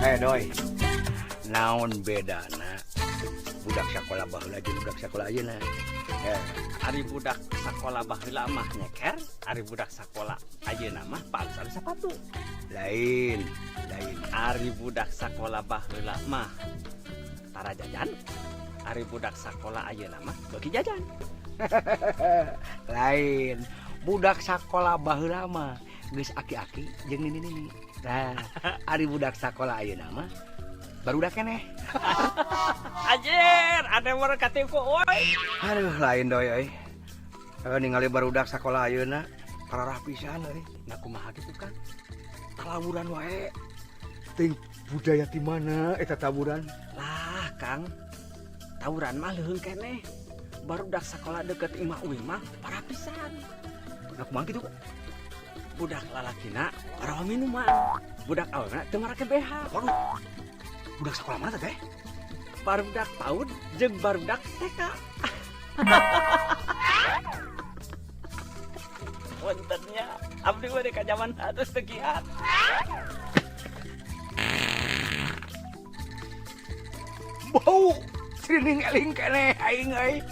Doi. Naon bedana budak sakola baheula jeung budak sakola ayeuna? Eh, Ari budak sakola baheula mah nyeker, ari budak sakola ayeuna mah palus sapatu. Lain, lain. Ari budak sakola baheula mah tara jajan, ari budak sakola ayeuna mah beuki jajan. Lain. Budak sakola baheula mah geus aki-aki jeung nini-nini. Nah, ari budak sakola ayeuna mah barudak keneh. Anjir, ada mah katipu euy. Aduh, lain doi euy. Ningali barudak sakola ayeuna pararah pisan euy. Nah, kumaha kitu kan? Tawuran wae. Ting budaya di mana eta tawuran? Lah, Kang. Tawuran mah leuheung keneh. Barudak sakola deket imah uing mah parah pisan. Nah, kumaha kitu? Budak lalakina parawa minuman. Budak awewena teu marake BH. Waduh. Budak sekolah mana teh? Barudak PAUD jeung barudak TK. Puntennya, abdi mah ka zaman atus teu kiat. Bau, srining eling keneh aing euy.